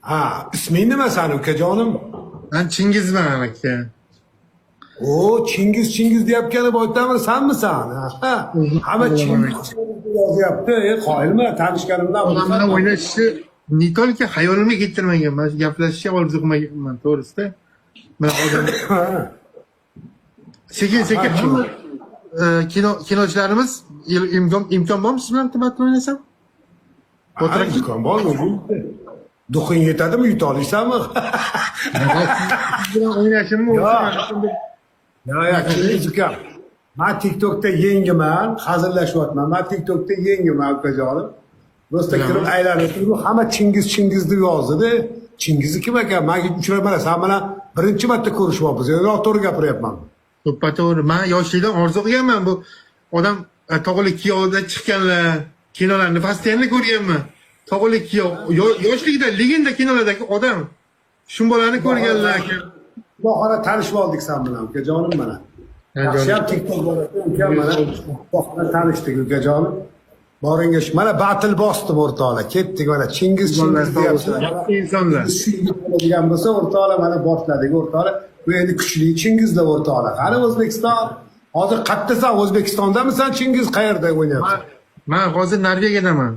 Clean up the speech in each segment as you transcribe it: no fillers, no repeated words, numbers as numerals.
Ha, isming nima sani, ukajonim? Man Chingizman, aka. O, Chingiz, Chingiz deyapgani boytamir sanmisan? Ha, hamma Chingiz, Chingiz deb yozyapti. E, qoyilman, tanishganimdan Odam bilan o'ynashni не только xayolimga keltirmaganman, shu gaplashishga orzu qilmaganman, to'g'risida. Man odam sekin sekin hamma kinochilarimiz imkon bormi siz bilan battle o'ynasam? Ha, imkon bor. Дух ing yetadimi, yuta olasanmi? Siz bilan o'ynashimni Yo'q. Yo'q, Chingiz ukam. Man TikTokda yengiman, hazillashyapman. Man TikTokda yengiman, ukajonim. Просто kirib aylanib turib, hamma Chingiz, Chingiz deb yozdida. Chingizni kim ekan? Manga uchramana, san bilan birinchi marta ko'rishyapmiz. Yo, to'g'ri gapiryapman. To'ppa to'g'ri. Man yoshlikdan orzu qilganman bu odam Tog'li kuyovda chiqqanlar kinolarni постоянно ko'rganman. Tog'li kuyov yoshligida legenda kinolardagi odam. Shu bolani ko'rganlar, aka. Xudo xohlasa, tanishib oldik san bilan, ukajonim, mana. Ha, Yaxshi ham jonim. TikTok bor ekan, ukam, mana. Xudo xohlasa, tanishdik, ukajonim. Boringga mana battle bosdim, o'rtoqlar. Ketdik mana, Chingiz, Chingiz deyapsizlar. Yaxshi insonlar. Chingiz bo'ladigan bo'lsa, o'rtoqlar, mana boshladik, o'rtoqlar. Bu endi kuchli Chingizlar, o'rtoqlar. Qani O'zbekiston? Hozir qayerdasan? O'zbekistondamisan, Chingiz, qayerda o'ynayapsan? Man hozir Norvegiyadaman.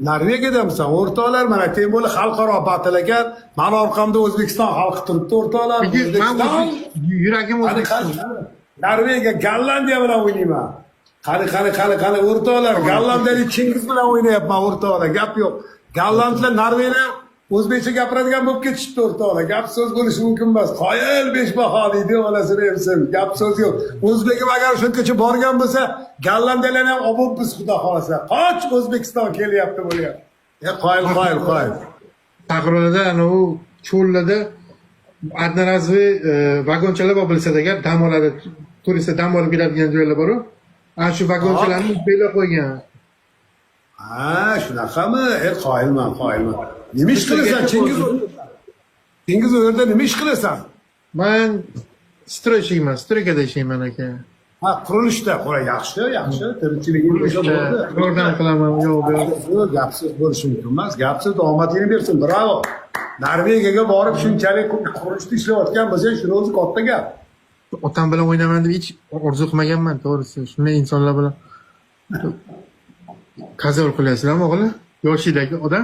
Norvegiyadamisan? O'rtoqlar, mana тем более xalqaro battle ekan. Mani orqamda O'zbekiston xalqi turibdi, o'rtoqlar. Man O'zbekiston. Yuragim Qani, O'zbekiston. qani, Norvegiya, Gollandiya bilan o'ynayman. Qani, qani, qani, qani, o'rtoqlar, gollandiyalik Chingiz bilan o'ynayapman, o'rtoqlar, gap yo'q. Gollandlar, Norveglar o'zbekcha gapiradigan bo'lib ketishibdi, o'rtoqlar. Gap so'z bo'lishi mumkin emas. Qoyil, besh baho deydi, onasini emsin. Gap so'z yo'q. O'zbegim agar o'sha yergacha borgan bo'lsa, gollandiyalarni ham olib, xudo xohlasa. Qoch, O'zbekiston kelyapti bo'lyapti. E, qoyil, qoyil, qoyil. Sahrolarda, anavi cho'llarda одноразовый vagonchalar bor, bilsa agar, dam oladi, turistlar dam olib keladigan joylar boru. Ana shu vagonchalarni o'zbeklar qo'ygan. Ha, shunaqami? E, qoyilman, qoyilman. Nima ish qilasan, Chingiz? Chingiz, u yerda nima ish qilasan? Man стройщик man, стройка da ishlayman, aka. Ha, qurilishda. Qura, yaxshi, yaxshi. Tirikchiliging bo'lsa bo'ldi. Yordam qilaman, yo'q, bu yoq. Yo'q, gapsiz bo'lishi mumkin emas. Gapsiz, omadingni bersin. Bravo. Norvegiyaga borib shunchalik qurilishda ishlayotgan bo'lsang, shuni o'zi katta gap. Otam bilan o'ynaman deb hech orzu qilmaganman, to'g'risi. Shunday insonlar bilan tasavvur qilyapsizlarmi, o'g'li? Yoshidagi odam.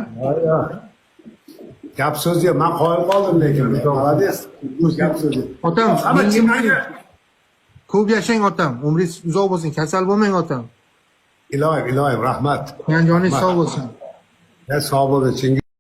Gap so'z yo'q. Man qoyil qoldim lekin. Молодец. Gap so'z yo'q. Otam, Hamma menga ko'p yashang, otam. Umringiz uzoq bo'lsin, kasal bo'lmang, otam. Iloyim, iloyim, rahmat. Joningiz sog' bo'lsin. Ya, sog' bo'lin, Chingiz.